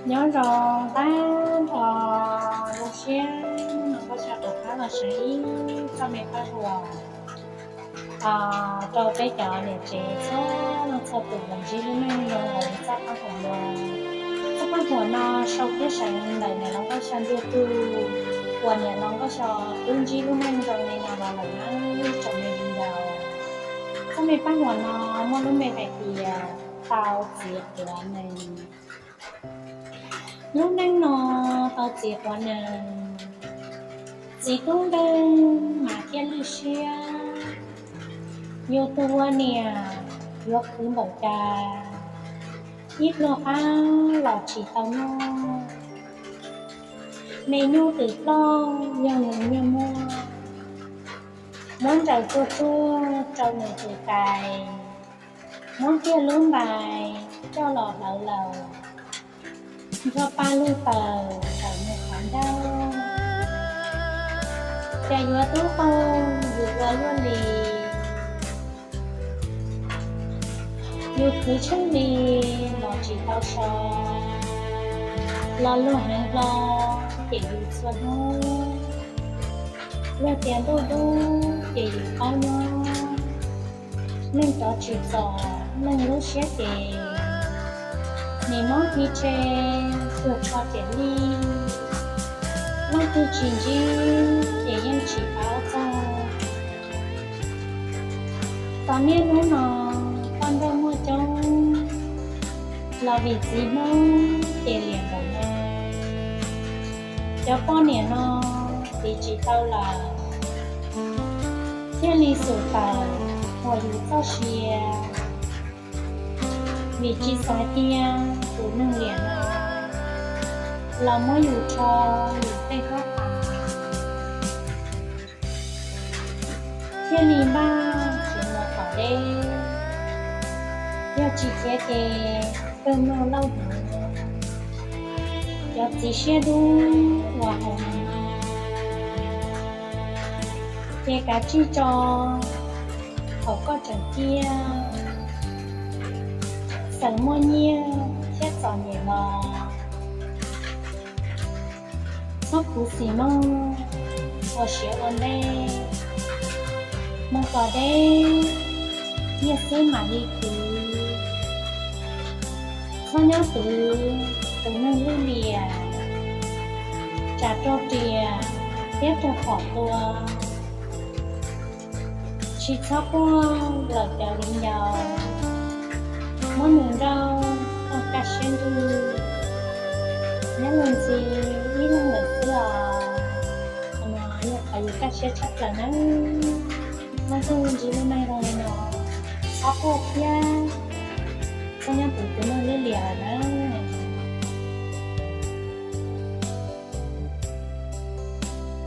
Nyob zoo tag nrho, zoo siab no Nkauj Xya rov qab los saib ib txoj me paj huam rau peb cov niam tsev txhua leej txhua tus uas ntsib lub neej zoo li txoj paj huam no. Txoj paj huam no sau thiab seev ntawm niam laus Nkauj Xya ntiag tug, uas niam laus Nkauj Xya twb ntsib lub neej zoo li no los lawm na tsoom me viv ncaus. Txoj me paj huam no muaj lub npe hais tias tau txiv quav nees. Lub neej no tau txiv quav nees, txiv tub nkeeg mas thiaj lwj siab. Yus tus ua niam yuav khwv npaum cas, ib pluag qab los tsis tau noj. Me nyuj twm ploj yog nws nyuag muag, muab ntsaws tsuag tsuag rau nws tus tais, muab kiag lub ntais coj los hlawv lawm, nrog paj lug taws ntawm nws qhov ncauj. Cas yuav tub qaug yus ua luaj li, yus khwv tsheej li los tsis tau so, los luag heev hlo ces yus txhua hnub, luag tias ntuj dub ces yus paub nyob. Neeg rov tsis txom neeg lub siab ces, nim mob hi tshe tuag tsho ces lij, leej twg tsis ntsib ces yeej tsis paub txog. Tos niaj hnub no poj nrauj muaj coob, los vim txiv Hmoob ces liam npaum no. Cov poj niam no tiv tsis tau lawm, thiaj li xum tawm huam yus txoj sia, vim tsis xav tias tus neeg liam no los muab yus rho yus tej huab tais, thiaj li npaj khiav mus tom deb. Yog tsis khiav ces kawg mloog lauj hmoov, cov txiv siab dub uas haum no, ces kav tsij tso thaum koj tseem ciaj, txawm muaj nyiaj thiab txom nyem los txhob khuv xim moog ua siav ua ntej, moog tom deb, nyiaj xwb mam li khwv. Txhob nyob twv tus neeg lwj liam, tsam raug riam thiab raug phom tua. Tsis txhob quaj lawm cov viv ncaus, muab nws nrauj txog kaj siab ntuj, nyob lug ntxhi ib leeg lawm xwb os. Qhov no yog qhov yus kaj siab tshaj plaws nawb. Leej twg ntsib lub neej zoo li no, txhob quaj thiab txhob nyob twv tus neeg lwj liam lawm nawb.